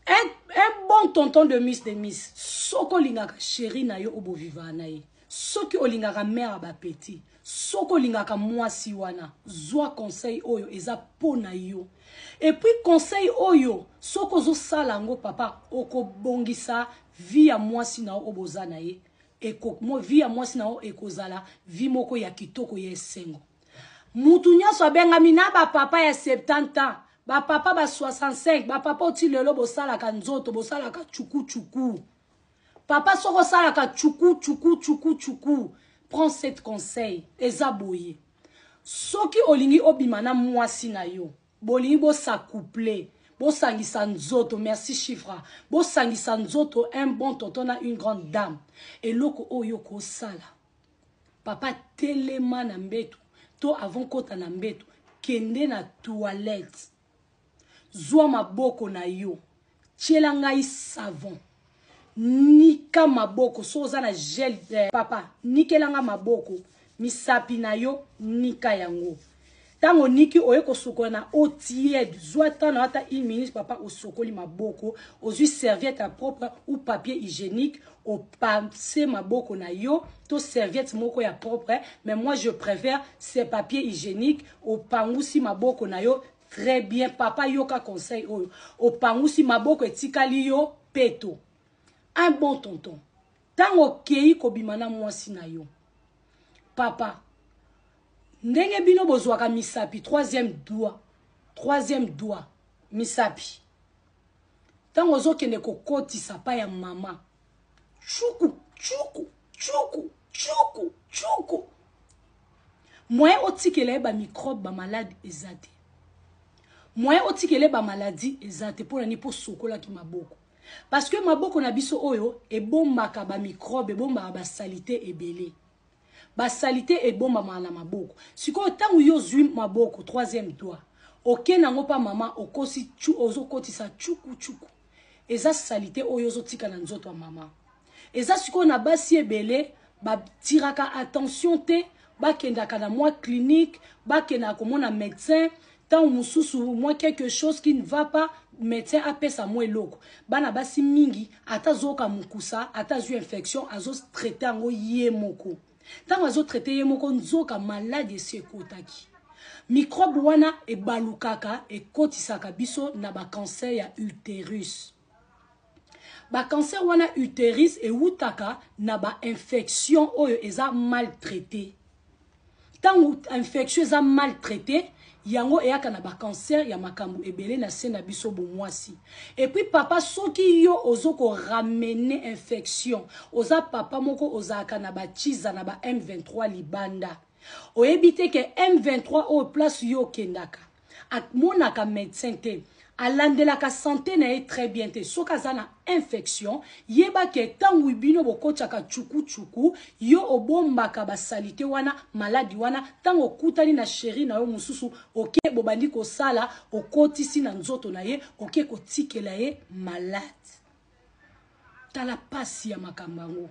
Un bon tonton de miss de miss, soki olingaka chéri na yo obovivaka na ye, soki olingaka mère ya bapeti, soki olingaka mwasi wana, zwa conseil oyo eza mpo na yo. Et puis conseil oyo, soki ozosala yango papa, okobongisa vie ya mwasi na yo oyo boza na ye. Vie ya mwasi na yo ekozala vie moko ya kitoko, ya esengo. Mutu nyonso abengami na bapapa ya 70 ans, bapapa ba 65, bapapa oti lelo bosalaka nzoto, bosalaka chukuchuku. Papa, soki osalaka chuku chuku chuku chuku, prends cet conseil. Eza boye: soki olingi obima na mwasi na yo, bolingi bos'accoupler, bosangisa nzoto, merci chiffre, bosangisa nzoto, un bon tonton na une grande dame, eloko oyo kosala, papa, telema na mbeto to avant kota na mbeto, kende na toilette, zwa maboko na yo, tiela ngai savon, nika maboko. So oza na gel, papa, nikelanga maboko, misapi na yo, nika yango. Ntango niki, oye kosukola na eau tiède. Zwa temps na ata une minute, papa, osokoli maboko, ozwi serviette ya propre ou papier hygiénique, opase maboko na yo to serviette moko ya propre, mais moi je préfère ce papier hygiénique. Opangusi maboko na yo très bien. Papa, yoka conseil oyo. Opangusi maboko, etikali yo peto. Un bon tonton, ntango okei kobima na mwasi na yo, papa, ndenge bino bozwaka misapi, troisième doigt, troisième doigt, misapi, ntango ozokende kokotisa pa ya mama, chuku chuku chuku chuku chuku, moyen otikela ye bamicrobe, bamalade eza te. Moyen otikela ye bamaladi eza te. Mpo na nini? Mpo sokolaki maboko. Parce que maboko na biso oyo ebombaka bamicrobe, ebombaka basaleté ebele. Basaleté ebombamaka na maboko. Sikoyo, ntango yo ozwi maboko, troisième doigt, okende yango mpa mama, okosi, ozokotisa chuku chuku, eza saleté oyo ozotika na nzoto ya mama. Eza sikoyo na basi ebele batiraka attention te, bakendaka na mwa clinique, bakendaka komona médecin. Ntango mosusu mwa quelque chose qui ne va pas, médecin apesa mwa eloko. Bana basi mingi, ata azoyoka mokusa, ata azwi infection, azotraiter yango ye moko. Ntango azotraiter ye moko, nzoka maladi esi ekotaki. Microbe wana ebalukaka, ekotisaka biso na bacancer ya utérus. Bacancer wana utérus ewutaka na bainfection oyo eza maltraité. Ntango infection eza maltraité, yango eyaka na bacancer ya makambo ebele na se na biso bomwasi. Et puis papa, soki yo ozo koramener infection, oza papa moko ozalaka na bachiza na ba M23 libanda, oyebi te ke M23 oyo place yo okendaka amonaka médecin te, alandelaka santé na ye très bien te, soki aza na infection, yeba ke ntango bino bokotiaka cukucuku, yo obombaka basaleté wana, maladi wana. Ntango okutani na chéri na yo mosusu, oke, bobandi kosala, okotisi na nzoto na ye, oke kotikela ye malade. Tala pasi ya makambo yango.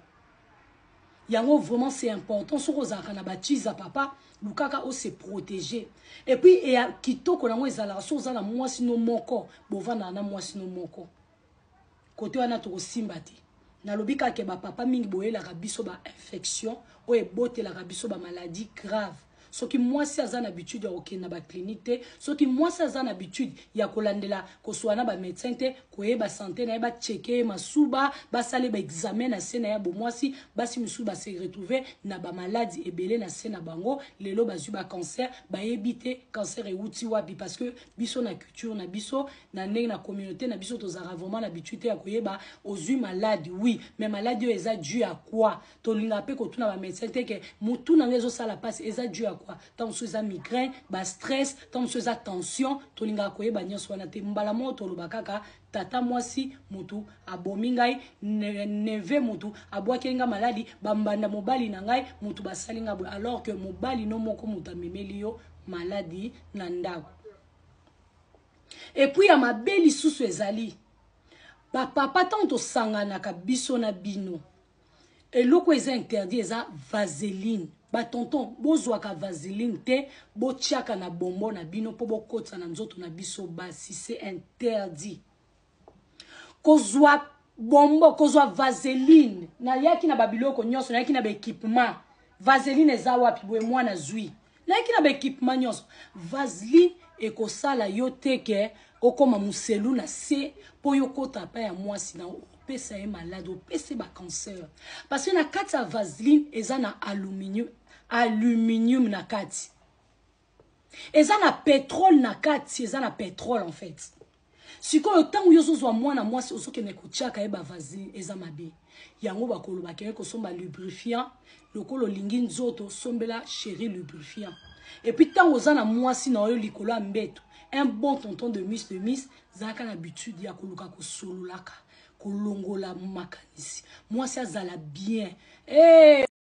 Yango vraiment c'est important. Soki ozalaka na bachiza, papa, lukaka ose protéger. Et puis eya kitoko nango ezalaka soki oza na mwasi no moko, bovandaka na mwasi no moko kote wana, tokosimba te. Nalobi kaka bapapa mingi boyelaka biso bainfection oyo ebotelaka biso bamaladi grave. Soki mwasi aza na habitude ya kokende na baclinique te, soki mwasi aza na habitude ya kolandela koswa na bamédecin te, koyeba santé na ye, bachecker ye masuba, basala ye baexamen na se na ye bomwasi, basi mosusu base retrouver na bamaladi ebele na se na bango. Lelo bazwi bacancer, bayebi te cancer ewuti wapi, parce que biso na culture na biso, na ndenge na communauté na biso, tozalaka vraiment na habitude te ya koyeba ozwi maladi. Oui, mais maladi oyo eza dû à quoi? Tolingaka mpe kotuna bamédecin te ke motu na ngai ezosala mpasi, eza dû à quoi? Ntango mosusu eza migraine, bastress, ntango mosusu eza tension. Tolingaka koyeba nyonso wana te. Mbala moko toloba kaka: tata mwasi motu abomi ngai, neveu motu abwakeli ngai maladi, bambanda mobali na ngai motu basali ngai boye, alors que mobali no moko moto amemeli yo maladi na ndako. Et puis ya mabe lisusu ezali, bapapa, ntango tosanganaka biso na bino, eloko eza interdit eza vaseline. Batonton, bozwaka vaseline te, botiaka na bombo na bino mpo bokotisa na nzoto na biso basi. C'est interdit. Kozwa bombo, kozwa vaseline. Nayaki na babiloko nyonso, nayaki na baekipement. Vaseline eza wapi boye mwana zwi. Nayaki na baekipement nyonso. Vaseline ekosala yo te ke okoma muselu na se mpo yo kota apa ya mwasi na opesa ye malade, opesa ye bacancer. Parce que na kati ya vaseline eza na aluminium, aluminium na kati. Eza na petrole na kati, eza na petrole en fait. Sikoyo ntango yo ozozwa mwana mwasi ozokende kotiaka ye bavaseline eza mabe. Yango bakoloba kende kosomba lubrifiant lokola olingi nzoto sombela chéri lubrifiant. Et puis ntango oza na mwasi na yo likolo ya mbeto, un bon tonton de miss de miss zalaka na habitude ya koluka kosololaka, kolongola makanisi. Mwasi azala bien. Hey!